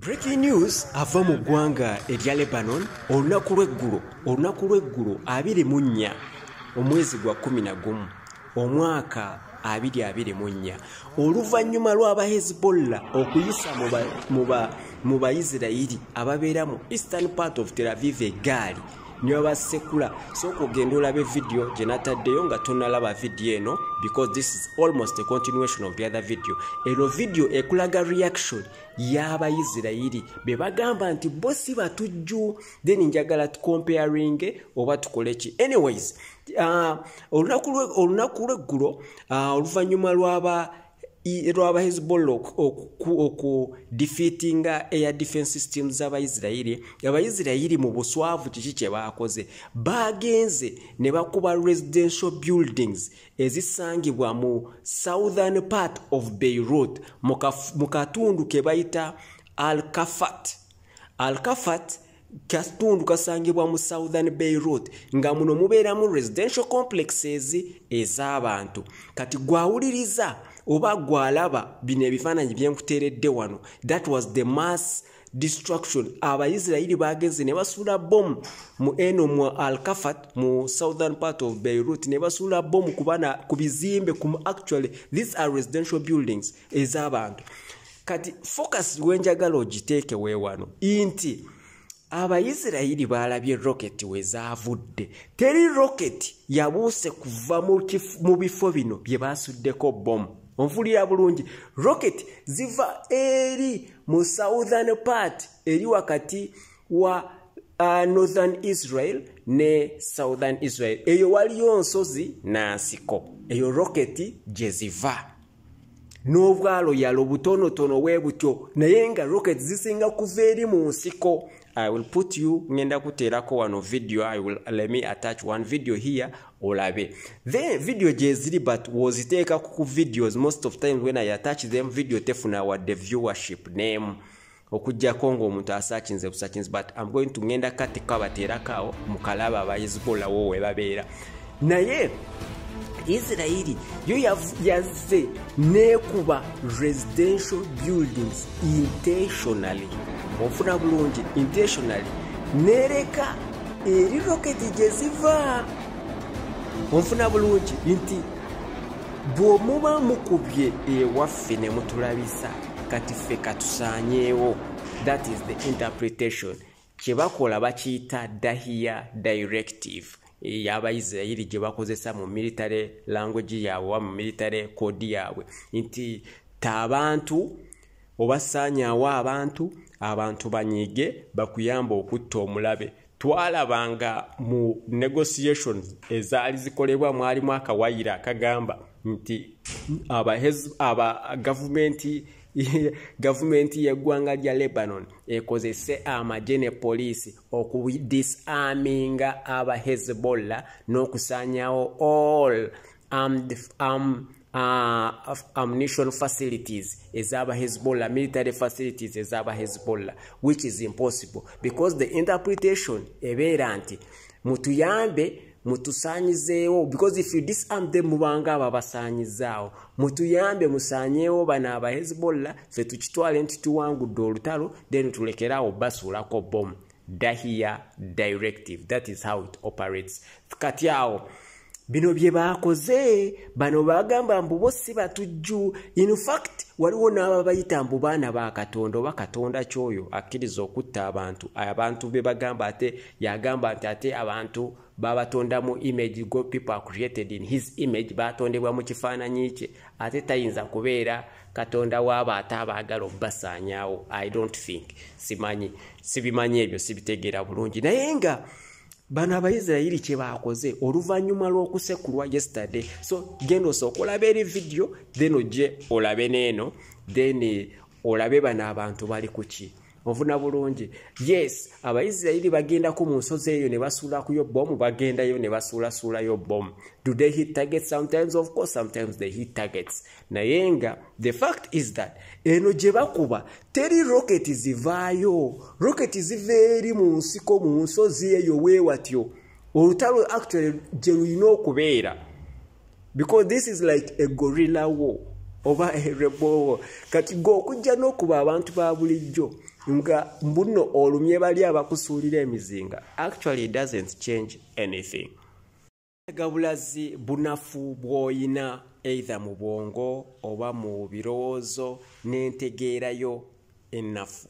Breaking news ava mu ggwanga erya Lebanon olunaku lw'eggulo 24 omwezi gwa 11 omwaka 2024, oluvannyuma lw'aba Hezbollah okuyisa mu Bayisirayiri ababeera mu eastern part of Tel Aviv eggaali ne babasekula. Sooka ogenda olabe vidiyo gye nataddeyo nga tonnalaba vidiyo eno, because this is almost a continuation of the other video. Eno vidiyo ekulaga reaction y'Abayisirayiri be bagamba nti bo si batujju. Then njagala tucomparinge oba tukole ki. Anyways, olunaku lw'eggulo, oluvannyuma lwaba Hezbollah oku defeatinga air defense systems z'Abayisirayiri, Abayisirayiri mu buswavu kiki kye baakoze? Bagenze ne bakuba residential buildings ezisangibwa mu southern part of Beirut, mu katundu ke bayita Alkafat. Alkafat katundu kasangibwa mu southern Beirut, nga muno mubeeramu residential complexes ez'abantu. Kati gwawuliriza oba gwalaba bino ebifaananyi byenkuteeredde wano, that was the mass destruction. Abayisirayiri bagenze ne basuula bomu mu eno mu Alkafat, mu southern part of Beirut, ne basuula bomu kubana ku bizimbe ku. Actually, these are residential buildings ez'abantu. Kati focus wenjagala ogiteeke weewano nti Abayisirayiri baalabye rocket we zaavudde. Teri rocket yabuuse kuva mu bifo bino bye basuddeko bomu. Onfulira bulungi? Rocket ziva eri mu southern part, eri wakati wa northern Israel ne southern Israel. Eyo waliyo nsozi nansiko, eyo rocket gye ziva n'obwaloyalo butonotono bwe butyo, naye nga rocket zisinga kuva eri mu nsiko. I will put you, ngenda kuteerako wano video. I will, let me attach one video here olabe. Then video gyeziri, but woziteeka ku videos, most of times when I attach them, video tefuna wadde viewership name, okuggyako ng'omuntu asearchinze busearchinze. But I'm going to, ngenda kati kabateerako awo mukalaba aba Hezbollah wo we babeera. Naye Isirayiri yo yazze neekuba residential buildings intentionally. Ofuna bulungi? Intentionally nereka eri roketi gye ziva. Onfuna bulungi nti bw'omuba mukubye ewaffe ne mutulabisa, kati ffe katusaanyeewo. That is the interpretation. Kye bakola bakiyita Dahiya directive y'Abayisirayiri gye bakozesa mu military language yaabwe oba mu military code yaabwe, nti ta abantu oba saanyaawo abantu, abantu banyiige bakuyamba okutta omulabe. Twalabanga mu negotiations ezaali zikolebwa mwalimu akawayiro akagamba nti aba gavumenti y'eggwanga lya Lebanon ekozese amagye ne poliisi okudisarminga aba Hezbollah n'okusaanyawo all armed, ammunition facilities ez'aba Hezbollah, military facilities ez'aba Hezbollah, which is impossible because the interpretation ebeera nti mutuyambe mutusaanyizeewo, because if you disarm them mubanga abo abasaanyizaawo. Mutuyambe musaanyeewo bano aba Hezbollah, ffe tukitwale nti tuwangudde olutalo, then tulekeraawo basuulako bomu. Dahiya directive, that is how it operates. Kati awo bino bye baakoze, bano bagamba mbu bo si batujju. In fact, waliwo n'ababayita mbu baana ba Katonda oba Katonda kyoyo akkiriza okutta abantu. Abantu be bagamba ate yagamba nti ate abantu babatonda mu image, God, people are created in his image, batondebwa mu kifaananyi kye, ate tayinza kubeera Katonda waaba ate abaagala obbasaanyaawo. I don't think, simanyi, sibimanyi ebyo, sibitegeera bulungi. Naye nga bano Abayisirayiri kye baakoze oluvannyuma lw'okusekulwa yesterday. So genda osooka olabe eri video, then ojje olabe n'eno, then olabe bano abantu bali ku ki. Ovuna bulungi? Yes, Abayisirayiri bagendako mu nsozi eyo ne basuulakuyo bomu, bagendayo ne basuulasuulayo bomu. Do they hit targets sometimes? Of course, sometimes they hit targets. Naye nga the fact is that eno gye bakuba teri rocket zivaayo. Rocket ziva eri mu nsiko, mu nsozi eyo weewatyo olutalo actually gye lulina okubeera, because this is like a guerrilla war oba a rebel war. Kati gwe okujja n'okuba abantu ba bulijjo. Nga mbuno olumye bali abakusuulira emizinga, actually it doesn't change anything. Gabulazi bunafu bw'oyina either mu bwongo oba mu birowoozo n'entegeerayo ennafu.